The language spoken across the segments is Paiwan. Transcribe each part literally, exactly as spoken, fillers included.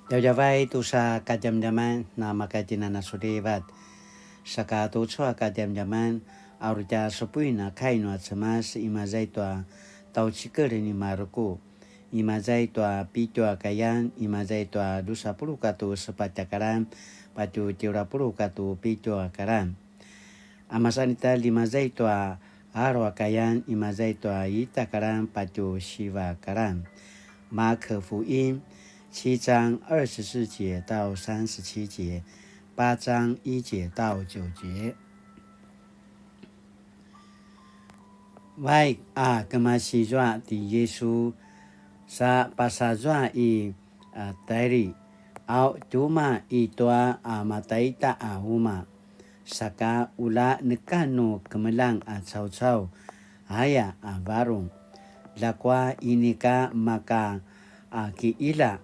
Djavadjavay tusa kadjamadjaman, na makatjinana sulivat. Saka tucu a kadjamadjaman, a uri tja supuin a kai nua Cemas, imaza i tua tjaucikel ni Mareku, imaza i tua pitju a kayan, imaza i tua dusa puluq katua sepatj a karan, patje tjelu a puluq katua pitju a karan. A masan ita, imaza i tua alu a kayan, imaza i tua ita a karan patje siva a karan. 馬可福音七章二十四節到三十七節，八章一節到九節。Vaik a kemasi zua ti Yisu, sa pasazua i a Tairi, au tjumaq i tua a mataita a umaq, saka ula neka nu kemeljang a caucau aya a varung. Ljakua inika maka a kiqila,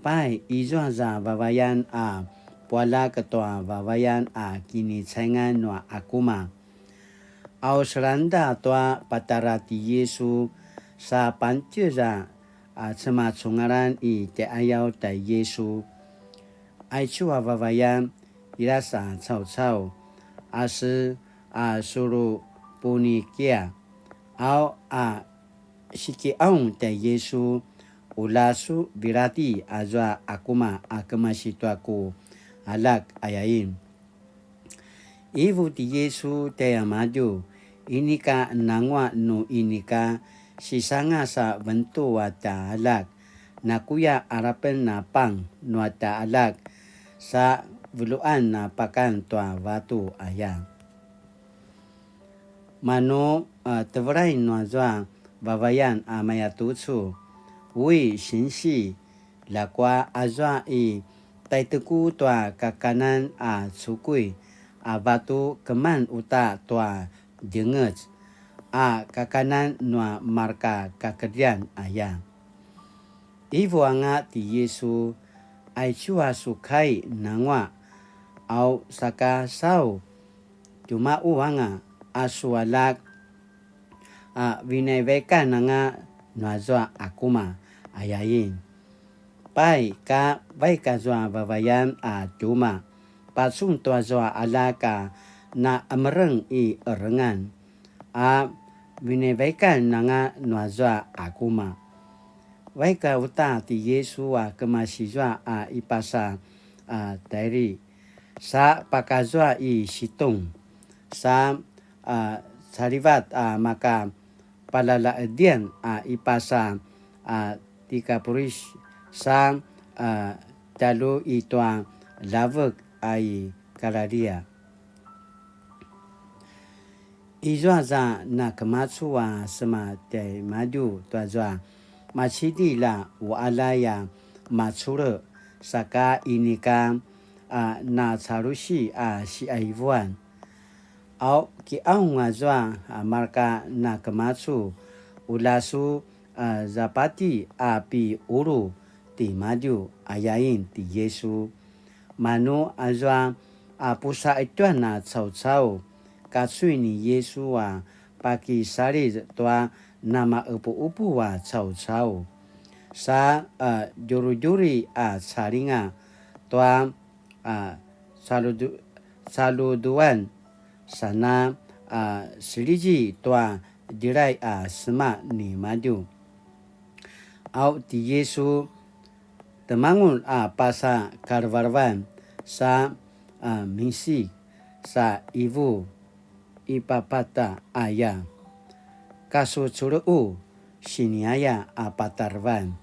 pai izua za vavayan a pualjak tua vavayan a kinicaingan nua akuma. Au selangeda tua patjara ti Yisu, sa pantjez a a cemacungalan i tjaiqayaw tjai Yisu. Aicu a vavayan, qilas a caucau, a se a sulu punikia, au a sikiqaung tjai Yisu, ula su viladi azua akuma a kemasi tua ku aljak, ayain. Ivu ti Yisu tjaimadju, inika nanguaq nu inika sisangas a ventu a tja aljak, nakuya alapen a pang nua tja aljak, sa veljuan a pakan tua vatu aya. Manu a tevelai nuazua vavayan a mayatucu, ui sinsi, ljakua azua i taiteku tua kakanan a cukui a vatu keman uta tua djengec a kakanan nua marka kakedrian aya. Ivu anga ti Yisu, aicu a su kai nanguaq, au saka sau tjumaqu anga a su aljak a vinaivaikan anga nuazua akuma, ayain. Pai ka vaik azua vavayan a tjumaq, pacun tuazua aljak a na emereng i erengan, a vinaivaikan anga nuazua akuma. Vaik a uta ti Yisu a kemasi zua a i pasa a Tairi, sa pakazua i Situng, sa a calivat a maka palalaedian a i pasa a Tikapuris, sa a tjalju i tua ljavek a i Kalalia. Izua za na kemacu a sema tjaimadju tuazua macidilj a uqaljay a maculje, saka inika a na calusi a siqaivuan. Au kiqaung azua a marka na kemacu, ula su a zapati a pi qulu timadju, ayain ti Yisu. Manu azua a pusaqetjuan a caucau, kacui ni Yisu a pakisalid tua namaqepuqepu a caucau, sa a djurudjuri a calinga tua a caludu-, caluduan, sana a selidji tua djilay a sema nimadju. Au ti Yisu, temangul a pasa kalevelevan, sa a minsik, sa ivu, ipapata aya, kasuculequ siniaya a patarevan.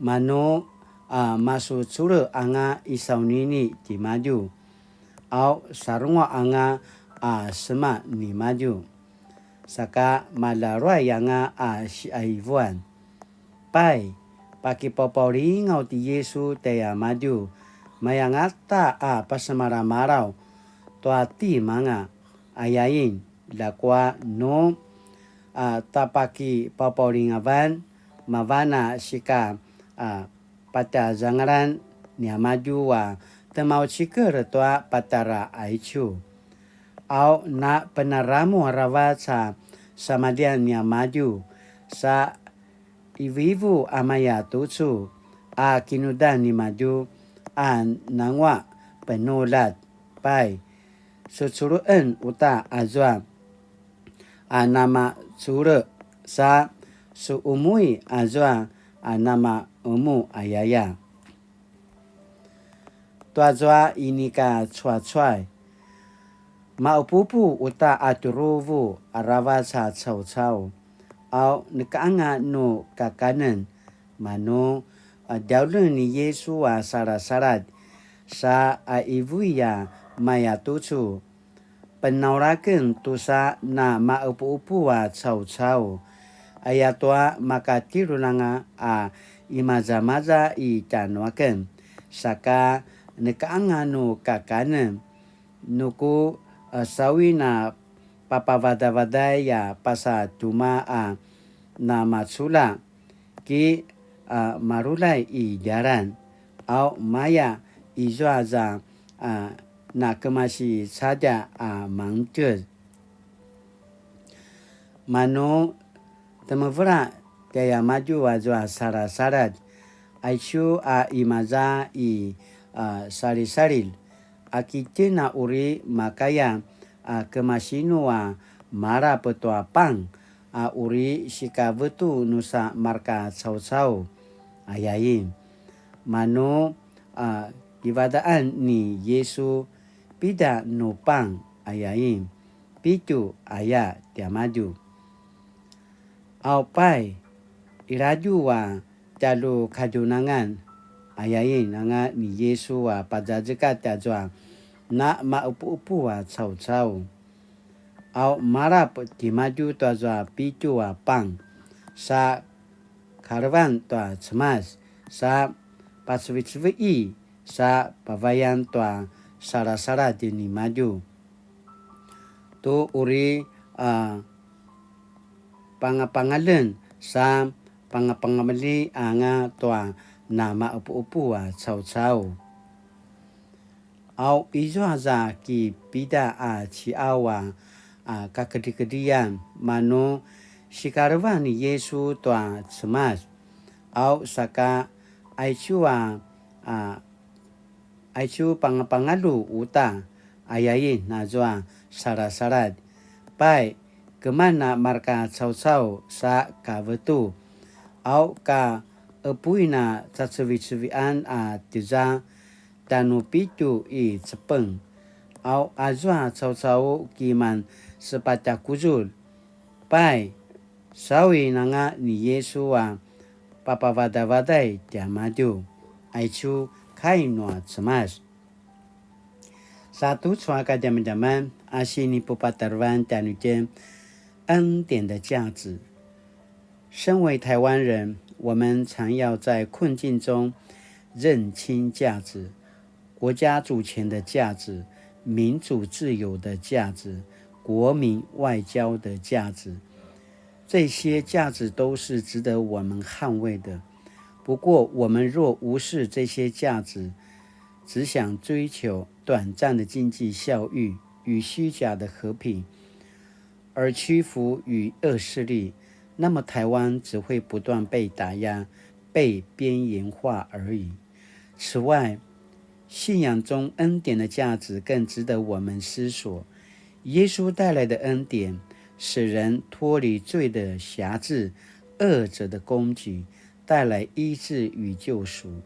Manu a masuculje anga i saunini timadju, au sarunguaq anga a sema nimadju, saka malaruay anga a siqaivuan. Pai, pakipaupaulingaw ti Yisu tjaimadju, mayangata a pasemalamalaw tua timanga, ayain, ljakua nu a tapakipaupaulingavan, mavan a sika a patjazangalan niamadju a temaucikel tua patjara aicu. Au na penaramu aravac a samaljian niamadju, sa ivuivu a maya tucu, a kinudan nimadju a nangua' penuljat, pai, suculu'en uta azua a namacule', sa su'umui azua a nama'emu ayaya. Tuazua inika cuacuay, ma'epu'epu uta a tjuruvu aravac a caucau, au nekanga nu kakanen, manu a djaulen ni Yisu a salasaladj, sa a ivui a maya tucu, penaulaken tusa na ma'epu'epu a caucau. Ayatua makatjelulanga a imazamaza i tjanuaken, saka nekanga nu kakanen, nuku, a, sawi na papavadavaday a pasa tjuma a namacula, ki, a, maruljay i djalan, au maya izua za, a, na kemasi cadja a mangtjez. Manu temevela tjaiamadju azua salasaladj, aicu a imaza i, a, salisalilj, a kitjen a uri makaya a kemasinu a malap tua pang, a uri sikavetu nusa marka caucau, ayain. Manu, a, kivadaan ni Yisu, pida nu pang, ayain. Pitju aya tiamadju. Au pai, iladju a tjalju kadjunangan, ayain anga ni Yisu a pazazekatj azua na ma'epu'epu a caucau. Au malap timadju tuazua pitju a pang, sa kalevan tua Cemas, sa pacevicevi, sa pavayan tua salasaladj nimadju. Tu uri, a, pangapangalen sa pangapangameli anga tua na ma'epu'epu a caucau. Au izua za kipida a ci'aw a, a, kakedrikedrian, manu sikalevan ni Yisu tua Cemas. Au saka aicu a, a, aicu pangapangalu uta, ayain azua salasaladj. Pai, keman a marka caucau sa kavetu. Au ka epuin a cacevicevian a tiza tanu pitju i cepeng. Au azua caucau kiman sepatj a kuzulj. Pai, sawi nanga ni Yisu a papavadavaday tiamadju. Aicu kai nua Cemas. Sa tucu a kadjamadjaman a sinipupatarevan tjanuitjen 恩典的价值。身为台湾人，我们常要在困境中认清价值，国家主权的价值、民主自由的价值、国民外交的价值，这些价值都是值得我们捍卫的。不过，我们若无视这些价值，只想追求短暂的经济效益与虚假的和平，而屈服于恶势力，那么台湾只会不断被打压、被边缘化而已。此外，信仰中恩典的价值更值得我们思索。耶稣带来的恩典，使人脱离罪的辖制、恶者的攻击，带来医治与救赎。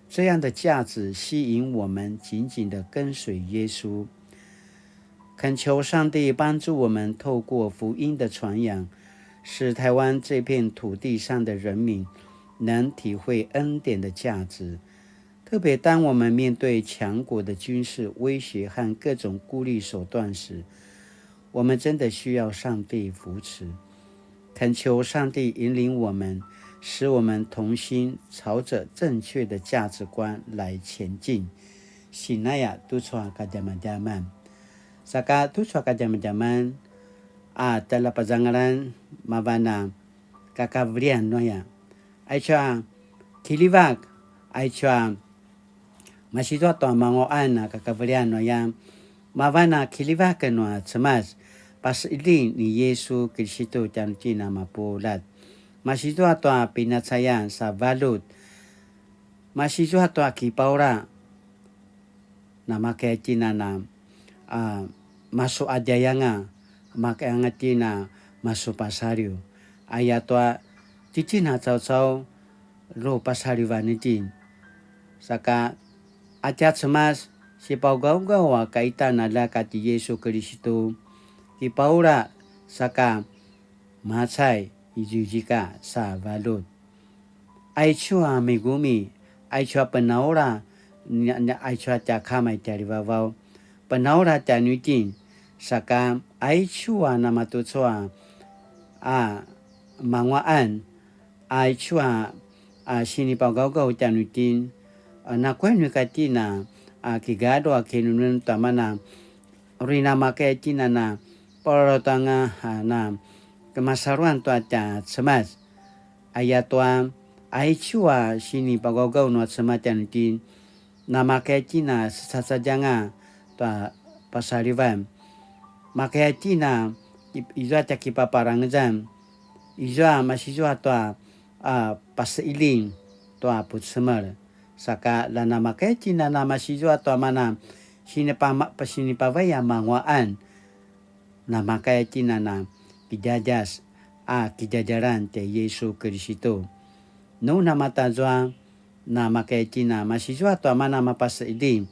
这样的价值吸引我们紧紧地跟随耶稣。恳求上帝帮助我们，透过福音的传扬，使台湾这片土地上的人民能体会恩典的价值。特别当我们面对强国的军事威胁和各种孤立手段时，我们真的需要上帝扶持。恳求上帝引领我们，使我们同心朝着正确的价值观来前进。Sinaya tucu a kadjamadjaman. Saka tucu a kadjamadjaman, a tjaljapazangalan mavan a kakavelian nuaya. Aicu a kiljivak, aicu a masi tua tua manguaqan a kakavelian nuaya, mavan a kiljivak nua Cemas, paseqeljing ni Yisu Kiristu tjanuitjen a mapuljat. Masi tua tua pinacayan sa valjut, Masizua tua kipaula, namakaya tjen a na, a, masuadjayanga, makayanga tjen a masupasaliw. Ayatua tjitjen a caucau, ru pasalivan itjen. Saka, a tja Cemas, sipaugaugau a kaitan a ljaka ti Yisu Kilistu, kipaula, saka, macay, izuizika, sa valjut. Aicu a migumi, aicu a penaula, nia-, nia-, aicu a tja Kama i tjalivavaw, penaula tjanuitjen, saka aicu a namatucu a, a manguaqan, aicu a, a sinipagaugau tjanuitjen, a nakuya nu ika tjen a, a kigalju a kinemenem tua mana, uri namakaya tjen a na palalautanga, a na kemasaluan tua tja Cemas. Ayatua, aicu a sinipagaugau nua Cemas tjanuitjen, namakaya tjen a sesacadjanga tua pasalivan. Makaya tjen a i-, izua tja kipaparangezan, izua masizua tua, a, paseqiljing tua pucemel. Saka la namakaya tjen a namasizua tua mana sinipama-, sinipavay a manguaqan. Namakaya tjen a na kidjadjas a kidjadjalan tjai Yisu Kilistu. Nu namatazua, namakaya tjen a masizua tua mana mapaseqiljing.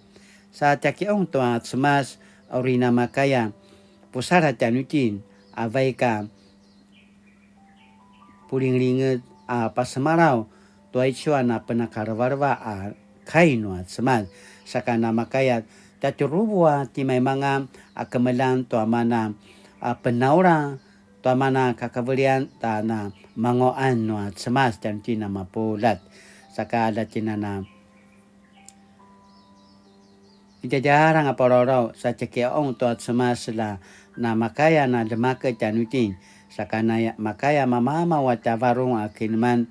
Sa tja kiqaung tua Cemas, uri namakaya pusaladj tjanuitjen, a vaik a pulingelinget a pasemalaw, tua aicu a na penakalevaleva a kai nua Cemas. Saka namakaya tjatjuruvu a timaimanga a kemeljang tua mana, a, penaula, tua mana kakavelian ta na manguaqan nua Cemas tjanuitjen a mapuljat. Saka la tjen a na Itjadjarang a palawlaw, sa tja kiqaung tua Cemas la namakaya na ljemakev tjanuitjen, saka namakaya mamamaw a tja varung a kineman,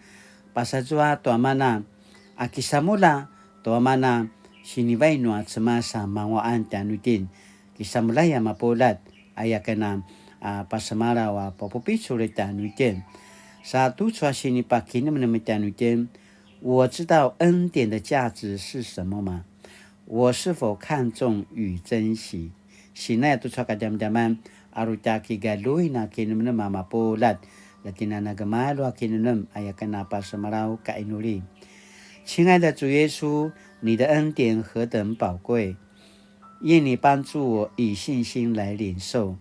pasazua tua mana a kisamulja tua mana sinivai nua Cemas a manguaqan tjanuitjen, kisamuljai a mapuljat, aya ken a, a, pasemalaw a papupicul tjanuitjen. Sa tucu a sinipakinemenem tjanuitjen, 我知道恩典的价值是什么吗？我是否看重与珍惜？Sinaya tucu a kadjamadjaman, a ru tja kigaljuin a kinemenem a mapuljat, la tjen a na gemalju a kinemenem, aya ken a pasemalaw ka inuli. 亲爱的主耶稣，你的恩典何等宝贵，愿你帮助我以信心来领受。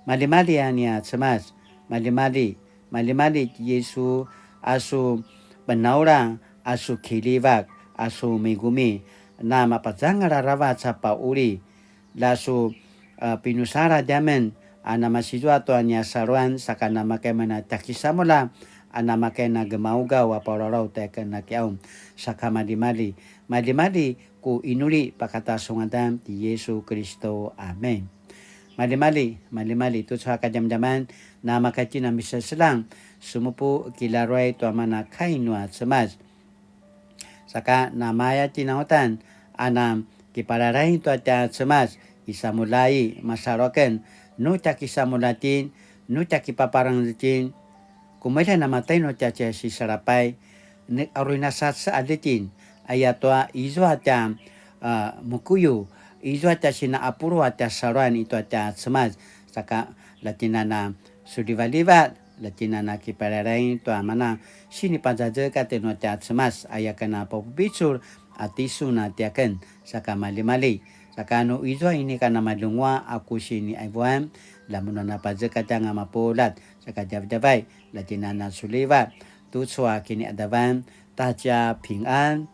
Maljimalji a nia Cemas, maljimalji, maljimalji ti Yisu, a su penaula, a su kiljivak, a su migumi, na mapazangal aravac a pauli, la su, a, pinusaladj amen, a namasizua tua nia saluan, saka namakaya amen a tja kisamulja, a namakaya amen a gemaugaw a palawlaw tja ken a kiqaung, saka maljimalji, maljimalji, ku inuli pakata su ngadan ti Yisu Kilistu. Amen. Maljimalji, maljimalji, tucu a kadjamadjaman, namakaya itjen a miseselang, semupu kilaruay tua mana kai nua Cemas. Saka namaya tjen a uta, a na kipalalaing tua tja Cemas, kisamuljai masalu aken, nu tja kisamulja itjen, nu tja kipaparangez itjen, kumalji a namatay nu tja tja sisalapay, ni-, a uri na saceqalj itjen, ayatua izua tja, a, mukuyu, izua tja sina apulu a tja saluan i tua tja Cemas, saka la tjen a na suljivaljivat, la tjen a na kipalalaing tua mana sinipazazekatj nua tja Cemas, aya ken a papupicul a tisun a tiaken, saka maljimalji, saka nu izua inika namaljenguaq a ku siniqaivuan, la mun a na pazekatj anga mapuljat, saka djavadjavay, la tjen a na suljivat, tucu a kiniqadavan, ta tja pingan.